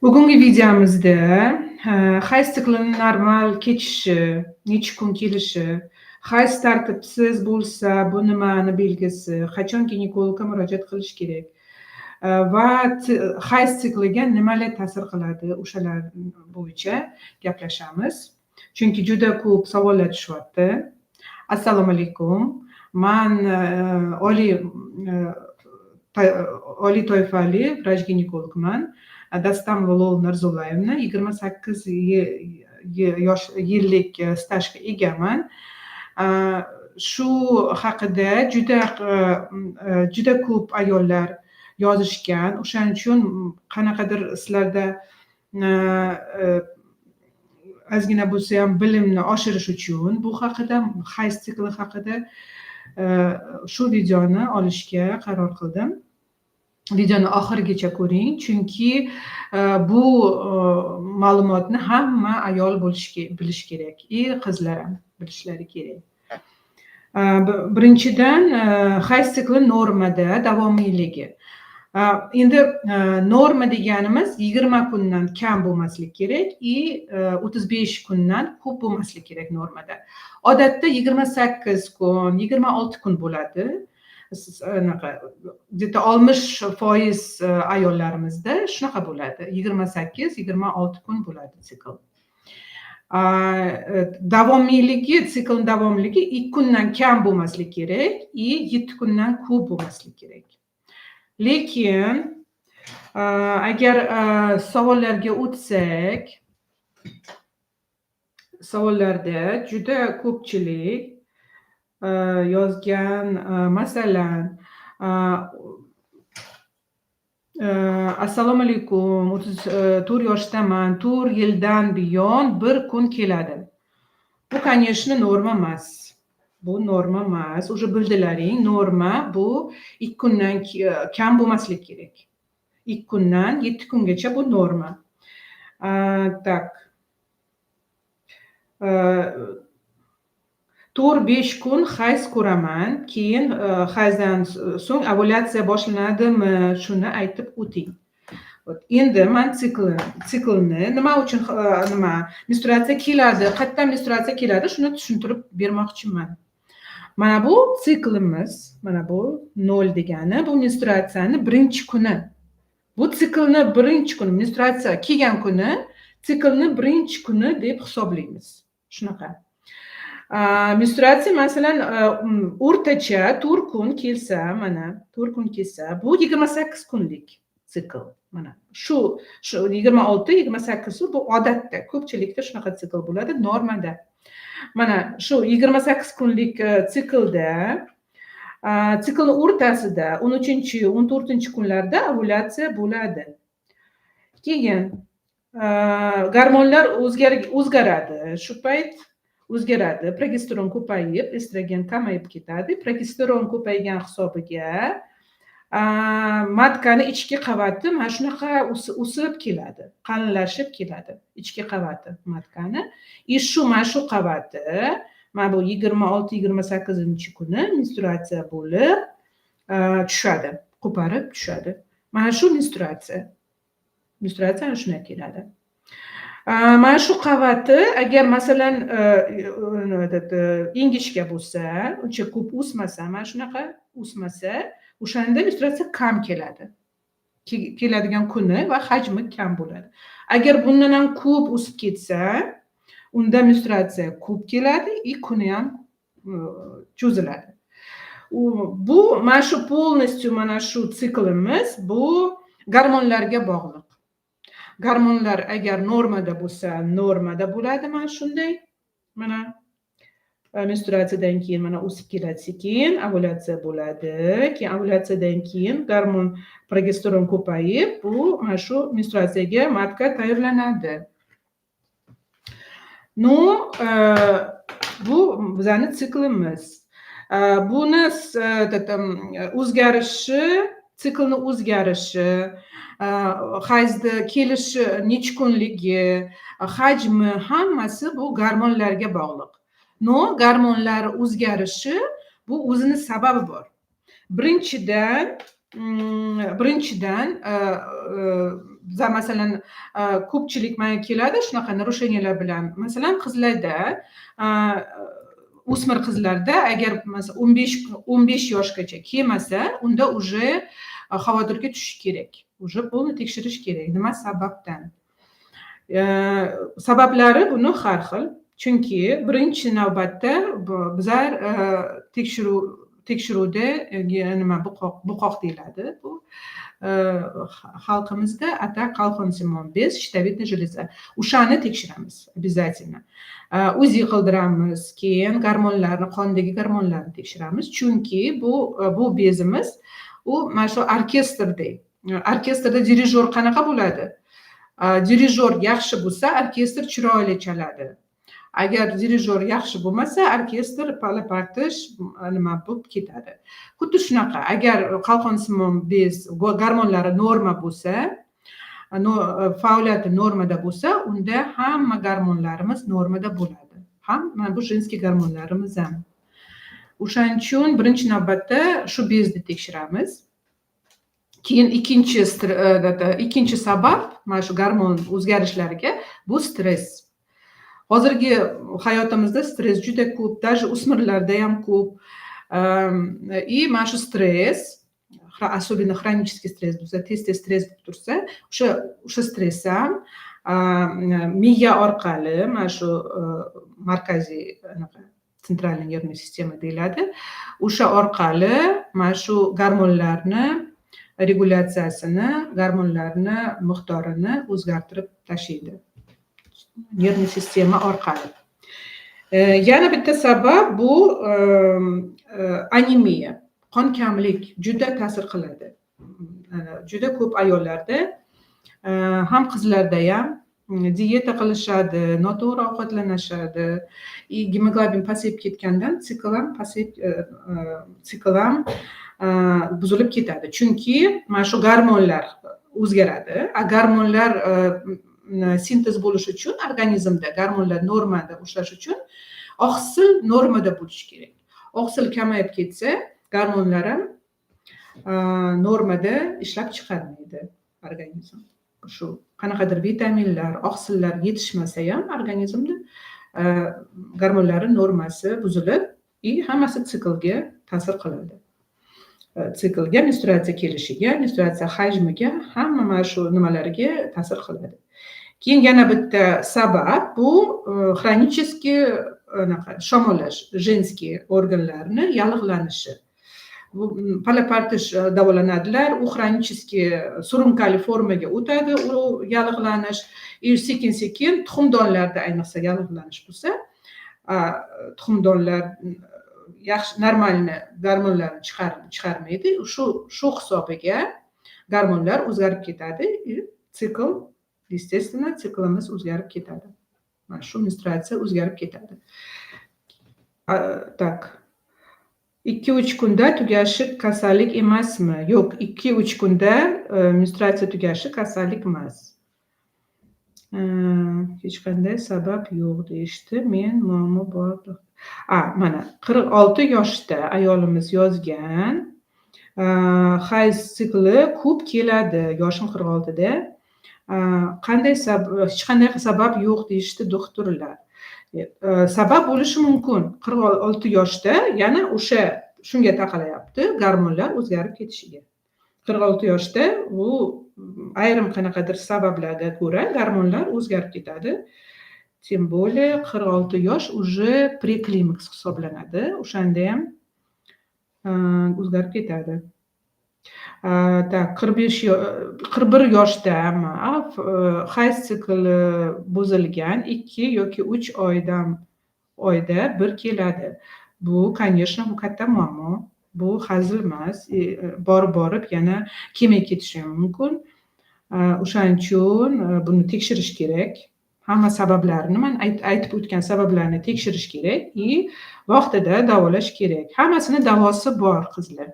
Bugungi videomizda hayz siklini normal kechishi, necha kun kelishi, hayz tartibsiz bo'lsa, bu nimani belgisi, qachon ginekologga murojaat qilish kerak va hayz sikliga nimalar ta'sir qiladi, o'shalar bo'yicha gaplashamiz. Chunki juda ko'p savollar tushyapti. Assalomu alaykum. Man oliy toifali vrach ginekologman. Dastamova Lola Narzulayevna, 28 yosh yillik stajga egaman. Shu haqida juda ko'p ayollar yozishgan. O'shaning uchun qanaqadir sizlarda ozgina bo'lsa ham bilimni oshirish uchun bu haqida, hayz sikli haqida shu videoni olishga qaror qildim. Videoni oxirigacha ko'ring, chunki bu ma'lumotni hamma ayol bilishi kerak и qizlar ham bilishlari kerak. Birinchidan, hayz sikli normada davomiyligi. Endi norma deganimiz 20 kundan kam bo'lmasligi kerak и 35 kundan ko'p bo'lmasligi kerak normada. Odatda 28 kun, 26 kun bo'ladi. Anaqa где-то 60% ayollarimizda shunaqa bo'ladi. 28, 26 kun bo'ladi sikl. Davomiyligi, siklning davomligi 2 kundan kam bo'lmasligi kerak и 7 kundan ko'p bo'lmasligi kerak. Lekin agar savollarga o'tsak, savollarda juda ko'pchilik yozgan, masalan, assalomu alaykum, 34 yoshdaman, 4 yildan buyon bir kun keladi. Bu, конечно, norma emas. Bu norma emas. Уже bildilaring, norma bu 2 kundan kam bo'lmasligi kerak. 2 kundan 7 kungacha bu norma. Так. 4-5 kun hayz ko'raman, keyin hayzdan so'ng ovulyatsiya boshlanadimi? Shuni aytib o'ting. Вот. Endi man siklni nima uchun nima menstruatsiya keladi, qayerdan menstruatsiya keladi, shuni tushuntirib bermoqchiman. Mana bu siklimiz, mana bu 0 degani, bu menstruatsiyani birinchi kuni. Bu siklni birinchi kuni, menstruatsiya kelgan kuni siklni birinchi kuni deb hisoblaymiz. Shunaqa. Menstruatsiya, masalan, o'rtacha 4 kun kelsa, mana 4 kun kelsa, bu 28 kunlik sikl. Mana shu 26, 28 bu odatda ko'pchilikda shunaqa sikl bo'ladi normada. Mana shu 28 kunlik siklda, siklni o'rtasida 13, 14 kunlarda ovulyatsiya bo'ladi. Keyin gormonlar o'zgaradi. Shu payt o'zgaradi. Progesteron ko'payib, estrogen kamayib ketadi. Progesteron ko'paygan hisobiga matkani ichki qavati mana shunaqa o'sib keladi, qalinlashib keladi ichki qavati matkani. И shu mana shu qavati mana bu 26, 28 kuni menstruatsiya bo'lib tushadi, qo'parib tushadi. Mana shu menstruatsiya. Menstruatsiya ana shunday keladi. Mana shu qavati agar, masalan, этот, ingichka bo'lsa, uncha ko'p o'smasa, mana shunaqa o'smasa, o'shanda menstruatsiya kam keladi. Keladigan kuni va hajmi kam bo'ladi. Agar bundan ham ko'p o'sib ketsa, unda menstruatsiya ko'p keladi и kuni ham cho'ziladi. Bu mana shu полностью mana shu siklimiz bu gormonlarga bog'liq. Gormonlar agar normada bo'lsa, normada bo'ladi mana shunday. Mana menstruatsiyadan keyin mana o'sib keladi sekin, ovulyatsiya bo'ladi. Keyin ovulyatsiyadan keyin gormon progesteron ko'payib, bu mana shu menstruatsiyaga matka tayyorlanadi. Ну, bu bizani siklimiz. Buni o'zgarishi, siklni o'zgarishi, hayzni kelishi necha kunligi, hajmi, hammasi bu gormonlarga bog'liq. Но gormonlar o'zgarishi bu o'zini sababi bor. Birinchidan, Biza, masalan, ko'pchilik manga keladi shunaqa нарушения lar bilan. Masalan, qizlarda, o'smir qizlarda agar, masalan, 15 yoshgacha kelmasa, unda уже xavotirga tushish kerak, уже полный tekshirish kerak, nima sababdan. Sabablari buni har xil, chunki birinchi navbatda bizlar tekshiruvda nima, buqoq deyiladi bu xalqimizda, ata qalqonsimon bez, щитовидная железа, o'shani tekshiramiz обязательно, УЗИ qildiramiz, keyin gormonlarni, qondagi gormonlarni tekshiramiz, chunki bu bezimiz u mana shu orkestrdek. Orkestrda dirijor qanaqa bo'ladi? Dirijor yaxshi bo'lsa, orkestr chiroyli chaladi. Agar dirijor yaxshi bo'lmasa, orkestr pala-partish nima bo'lib ketadi. Xuddi shunaqa, agar qalqonsimon bez gormonlari norma bo'lsa, faoliyati normada bo'lsa, unda hamma gormonlarimiz normada bo'ladi, ham mana bu женский gormonlarimiz ham. O'shaning uchun birinchi navbatda shu bezni tekshiramiz. Keyin ikkinchi sabab mana shu gormon o'zgarishlariga bu stress. Hozirgi hayotimizda stress juda ko'p, даже o'smirlarda ham ko'p. И mana shu stress, особенно хронический stress bo'lsa, tez tez stress bo'lib tursa, o'sha stress ham miya orqali, mana shu markaziy anaqa, центральная нервная система deyiladi, o'sha orqali mana shu gormonlarni regulyatsiyasini, gormonlarni miqdorini o'zgartirib tashlaydi нервный система orqali. Yana bitta sabab bu anemiya, qon kamlik juda ta'sir qiladi. Juda ko'p ayollarda ham, qizlarda ham dieta qilishadi, noto'g'ri ovqatlanishadi и gemoglobin pasayib ketgandan sikl ham pasayib, sikl ham buzilib ketadi, chunki mana shu gormonlar o'zgaradi. A gormonlar sintez bo'lishi uchun, organizmda gormonlar normada ushlash uchun oqsil normada bo'lishi kerak. Oqsil kamayib ketsa, gormonlar ham normada ishlab chiqarmaydi organizm. Shu qanaqadir vitaminlar, oqsillar yetishmasa ham, organizmda gormonlari normasi buzilib и hammasi siklga ta'sir qiladi, siklga, menstruatsiya kelishiga, menstruatsiya hajmiga, hamma mana shu nimalarga ta'sir qiladi. Keyin yana bitta sabab bu хронический anaqa shamollash, женский organlarni yallig'lanishi. Bu pala partish davolanadilar, u хронический surunkali formaga o'tadi u yallig'lanish и sekin sekin tuxumdonlarda ayniqsa yallig'lanish bo'lsa, tuxumdonlar yaxshi, нормальный gormonlarni chiqarmaydi. Shu hisobiga gormonlar o'zgarib ketadi и sikl, естественно, siklimiz o'zgarib ketadi, mana shu menstruatsiya o'zgarib ketadi. Так, 2-3 kunda tugashi kasallik emasmi? Yo'q, 2-3 kunda menstruatsiya tugashi kasallik emas. Hech qanday sabab yo'q deyishdi. Men muammo bor. A, mana 46 yoshda ayolimiz yozgan. Hayz sikli ko'p keladi. Yoshim 46da. Qanday, hech qanday sabab yo'q deyishdi doktorlar. Sabab bo'lishi mumkin. 46 yoshda yana o'sha shunga taqalayapti, gormonlar o'zgarib ketishiga. 46 yoshda bu ayrim qanaqadir sabablarga ko'ra gormonlar o'zgarib ketadi. Тем более 46 yosh уже preklimaks hisoblanadi. O'shanda ham o'zgarib ketadi. Так, 45, 41 yoshdami, hayz sikli buzilgan, 2 yoki 3 oyda bir keladi. Bu, конечно, bu katta muammo. Bu hazil emas. Borib borib yana kamayib ketishi ham mumkin. O'shaning uchun buni tekshirish kerak. Hamma sabablarini, man aytib o'tgan sabablarni tekshirish kerak и vaqtida davolash kerak. Hammasini davosi bor, qizlar.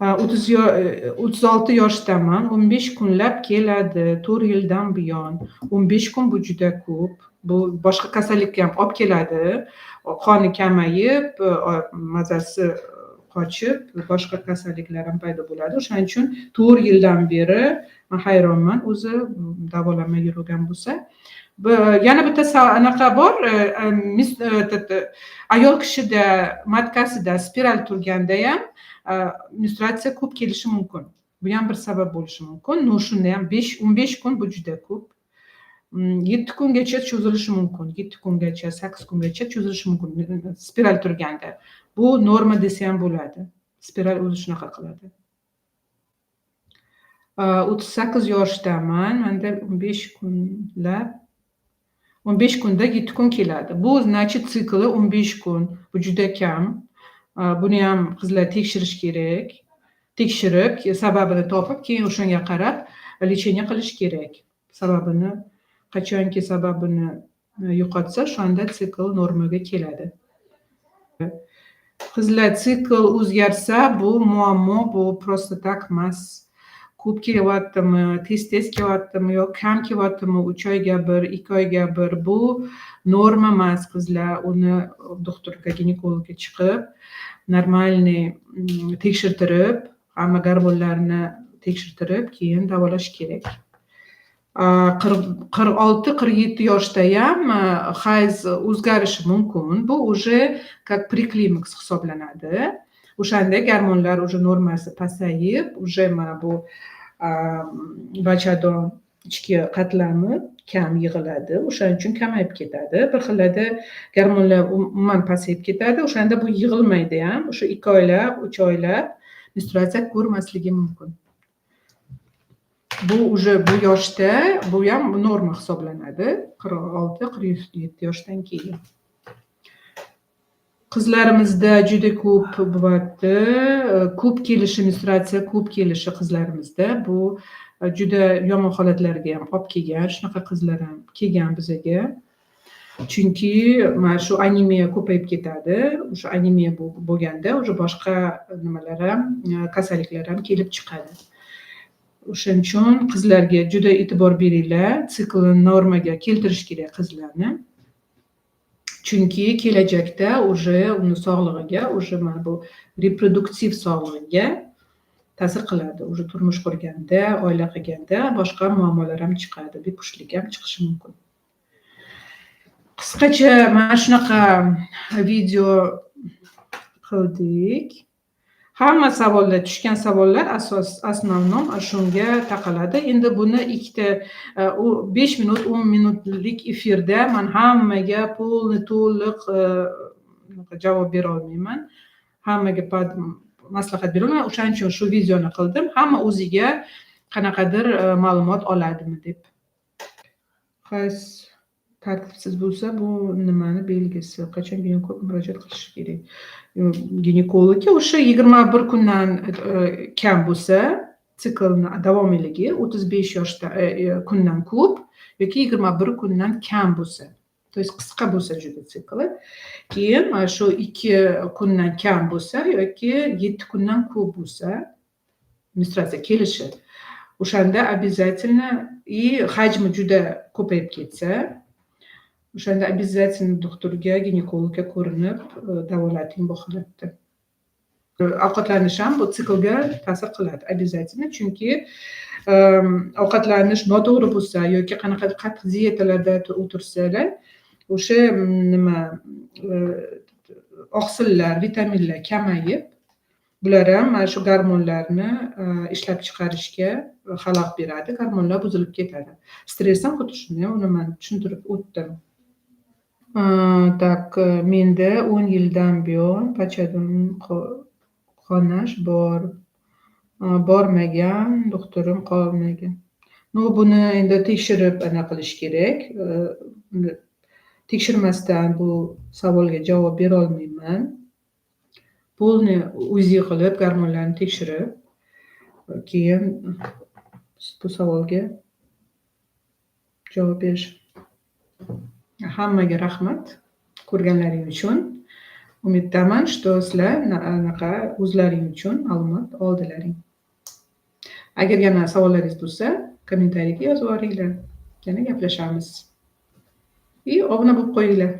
36 yoshdaman, 15 kunlab keladi, 4 yildan buyon. 15 kun bu juda ko'p. Bu boshqa kasallikka ham olib keladi. Qoni kamayib, mazasi qochib, boshqa kasalliklar ham paydo bo'ladi. O'shaning uchun 4 yildan beri Man hayronman o'zi, davolanmay yurgan bo'lsa. Yana bitta anaqa bor, ayol kishida матка sida spiral turganda ham menstruatsiya ko'p kelishi mumkin. Bu ham bir sabab bo'lishi mumkin. Но shunda ham 5-15 kun bu juda ko'p. 7 kungacha cho'zilishi mumkin, 7 kungacha, 8 kungacha cho'zilishi mumkin spiral turganda. Bu norma desa ham bo'ladi, spiral o'zi shunaqa qiladi. 38 yoshdaman, manda 15 kunlab, 15 kunda 7 kun keladi. Bu значит, sikli 15 kun, bu juda kam. Buni ham qizlar tekshirish kerak. Tekshirib, sababini topib, keyin o'shanga qarab лечение qilish kerak. Sababini, qachonki sababini yo'qotsa, o'shanda sikl normaga keladi. Qizlar, sikl o'zgarsa, bu muammo, bu просто так emas. Ko'p kelyaptimi, tez tez kelyaptimi yo kam kelyaptimi, 3 oyga bir, 2 oyga bir, bu norma emas, qizlar. Uni doktorga, ginekologga chiqib, нормальный tekshirtirib, hamma gormonlarni tekshirtirib, keyin davolash kerak. 46-47 yoshda ham hayz o'zgarishi mumkin. Bu уже как преклимакс hisoblanadi. O'shanda gormonlar уже normasi pasayib, уже mana bu bachadon ichki qatlami kam yig'iladi, o'shaning uchun kamayib ketadi. Bir xillarda gormonlar umuman pasayib ketadi, o'shanda bu yig'ilmaydi ham. O'sha 2 oylab, 3 oylab menstruatsiya ko'rmasligi mumkin. Bu уже bu yoshda bu ham norma hisoblanadi, 46-47 yoshdan keyin. Qizlarimizda juda ko'p bo'lyapti, ko'p kelishi, menstruatsiya ko'p kelishi qizlarimizda, bu juda yomon holatlarga ham olib kelgan. Shunaqa qizlar ham kelgan bizaga, chunki mana shu anemiya ko'payib ketadi. O'sha anemiya bo'lganda уже boshqa nimalar ham, kasalliklar ham kelib chiqadi. O'shaning uchun qizlarga juda e'tibor beringlar, siklini normaga keltirish kerak qizlarni, chunki kelajakda уже uni sog'lig'iga, уже mana bu reproduktiv sog'lig'iga ta'sir qiladi. Уже turmush qurganda, oila qilganda boshqa muammolar ham chiqadi, bepushtlik ham chiqishi mumkin. Qisqacha mana shunaqa video qildik. Hamma savollar, tushgan savollar asos основном shunga taqaladi. Endi buni ikkita u 5 minut, 10 minutlik efirda man hammaga полный, to'liq javob bera olmayman, hammaga maslahat bera olmayman. O'shaning uchun shu videoni qildim, hamma o'ziga qanaqadir ma'lumot oladimi deb. Hayz tartibsiz bo'lsa, bu nimani belgisi? Qachon ginekologga murojaat qilish kerak? Ginekologga o'sha 21 kundan kam bo'lsa, siklni davomiyligi 35 yoshda kundan ko'p yoki 21 kundan kam bo'lsa, то есть qisqa bo'lsa juda sikli, keyin mana shu 2 kundan kam bo'lsa yoki 7 kundan ko'p bo'lsa menstruatsiya kelishi, o'shanda обязательно, и hajmi juda ko'payib ketsa, o'shanda обязательно doktorga, ginekologga ko'rinib, davolating bu holatda. Ovqatlanish ham bu siklga ta'sir qiladi обязательно, chunki ovqatlanish noto'g'ri bo'lsa yoki qanaqadir qattiq diyetalarda o'tirsalar, o'sha nima, oqsillar, vitaminlar kamayib, bular ham mana shu gormonlarni ishlab chiqarishga xalaqit beradi, gormonlar buzilib ketadi. Stress ham xuddi shunday, uni man tushuntirib o'tdim. Так, menda 10 yildan buyon bachadon qonash bor. Bormagan doktorim qolmagan. Ну, buni endi tekshirib anaqa qilish kerak. Tekshirmasdan bu savolga javob berolmayman. Полный УЗИ qilib, gormonlarni tekshirib, keyin bu savolga javob berish. Hammaga rahmat ko'rganlaring uchun. Umiddaman, что sizlar anaqa o'zlaring uchun ma'lumot oldilaring. Agar yana savollaringiz bo'lsa, kommentariyga yozib yuboringlar. Yana gaplashamiz. И obuna bo'lib qo'yinglar.